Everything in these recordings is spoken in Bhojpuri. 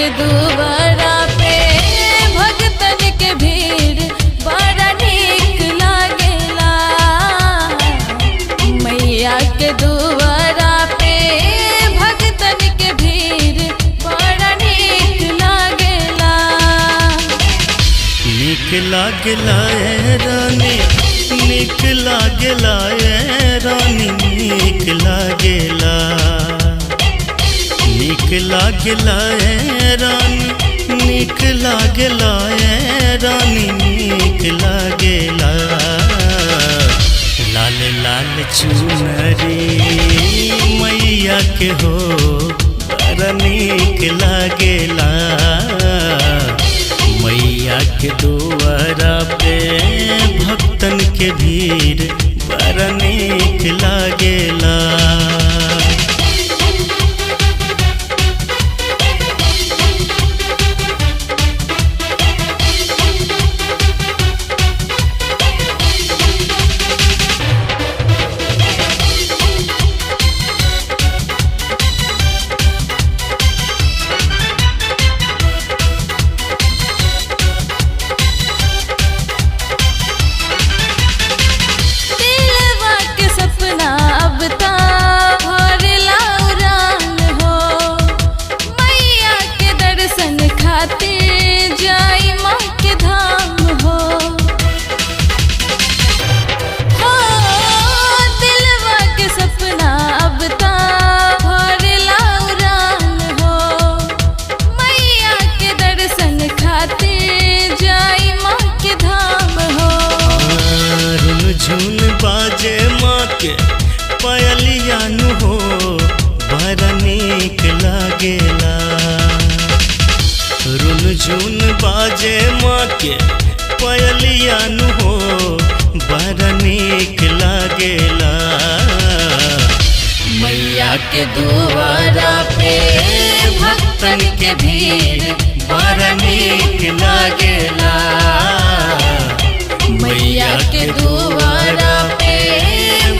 के दुआरा पे भगतन के भीड़ बड़ा नीक लागेला। मैया के दुआरा पे भगतन के भीड़ बड़ा नीक लागेला। नीक लागेला ए रानी, नीक लागेला ए रानी, नीक लागेला। नीक लागेला ए रानी, नीक लागेला ए रानी, नीक लागेला। लाल लाल चुनरी मैया के हो बड़ा नीक लागेला। मैया के दुआरा पे भक्तन के भीड़ बड़ा नीक लागेला। दिलवा के सपना अब ता भरला उड़ान हो, मैया के दर्शन खातिर जाई माँ के धाम हो। हो दिलवा के सपना अब ता भरला उड़ान हो, मैया के दर्शन खातिर जाई माँ के धाम हो। रुन झुन बाजे माँ के पायलिया नु हो बड़ा नीक लागेला। रुन झुन बाजे माँ के पायलिया नु हो बड़ा नीक लागेला। मैया के दुआरा पे भक्तन के भीड़ बड़ा नीक लागेला। मैया के दुआरा पे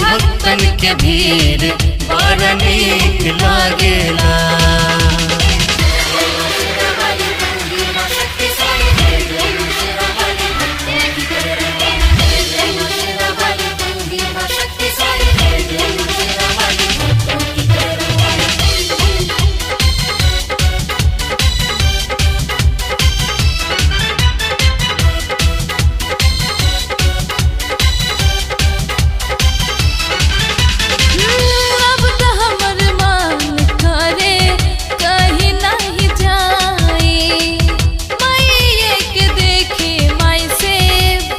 भक्तन के भीड़ बड़ा नीक लागेला। अब तो हमर मन करे कहीं नहीं जाई, मैया के देखे माई से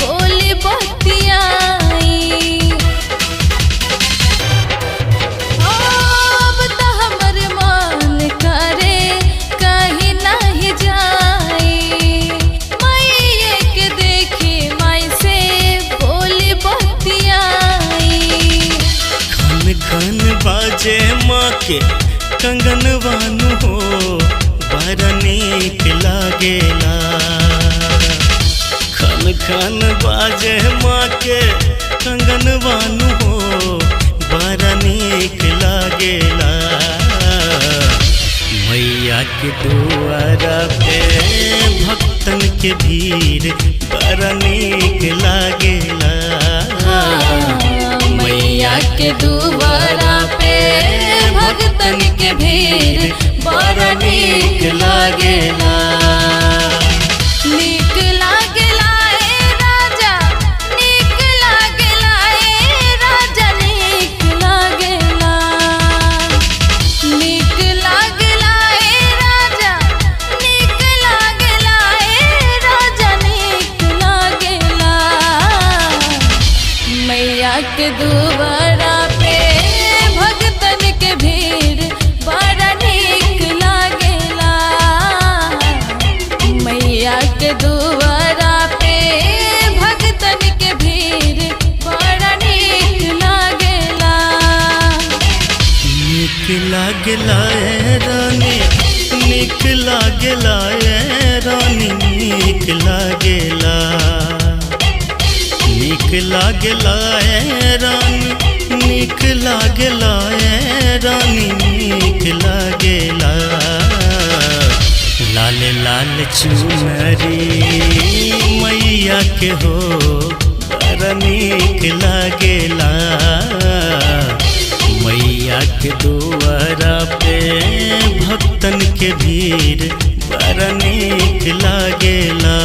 बोली बतियाई। अब तो हमर मन करे कहीं नहीं जाई, मैया के देखे माई से बोली बतियाई। खन खन बाजे माँ के कंगन वानु हो बड़ा नीक लागेला। खन खन बाजे माँ के कंगन वानु हो बड़ा नीक लागेला। मैया के दुआरा पे भक्तन के भीड़ बड़ा नीक लागेला। मैया के दुआरा पे भक्तन के भीड़ बड़ा नीक लागेला। नीक लागेला ए राजा, नीक लागेला ए राजा, नीक लागेला। नीक लागेला ए राजा, नीक लागेला ए राजा, नीक लागेला। मैया के दुआरा पे भगतन के भीड़ बड़ा नीक लागेला। मैया के दुआरा पे भगतन के भीड़ बड़ा नीक लागेला। नीक लागेला ए रानी, नीक लागेला ए रानी, नीक लागेला। नीक लागेला ए रानी, नीक लागेला ए रानी, नीक लागेला। लाल लाल चुनरी मैया के हो बड़ा नीक लागेला। मैया के दुआरा पे भक्तन के भीड़ बड़ा नीक लागेला।